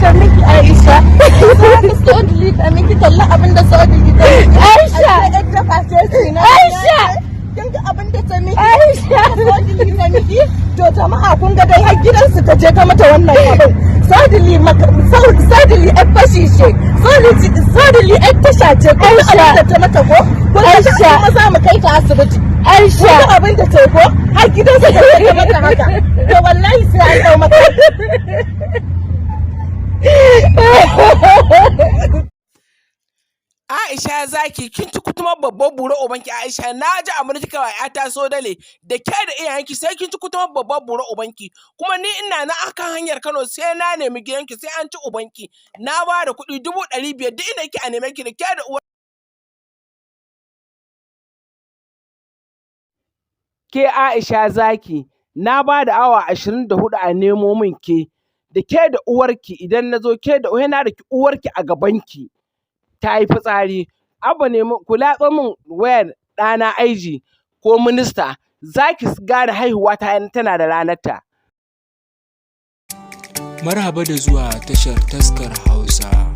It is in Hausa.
ta miki, Aisha? Haka Sodili ta miki? Kalla abin da Sodili ta miki. Aisha! Ashe ƴar dafa ce shi na. Aisha! Kin ga abin da ta miki? Aisha! Sodili ta miki. To jama'a, kun ga dai har gidansu ta je ta mata wannan abin. Sodili, Sodili ƴar fashi ce. Sodili ƴar tasha ce. Kun ga abin da ta mata ko? Kun ga? Aisha! Kuma za mu kai ta asibiti. Aisha! Kun ga abin da ta yi ko? Har gidansu ta je ta mata haka. To wallahi sai an dau mata. Aisha Zaki, kin ci kutumar babbar bura ubanki. Aisha, na ji a kika wa ta so dale da ke da iyayenki, sai kin ci kutumar babbar bura ubanki. Kuma ni ina na akan hanyar Kano, sai na nemi gidanki, sai an ci ubanki. Na ba da kuɗi 500,000, duk inda kike a neme ki da ke da uwar ke. Aisha Zaki, na ba da awa 24 a nemo min ke da ke da uwarki. Idan na zo ke da na da uwarki a gabanki ta yi fitsari. Abba ne ku latso min wayar ɗana aiji ko minista, za ki gane haihuwa ta tana da ranarta. Marhaba da zuwa tashar Taskar Hausa.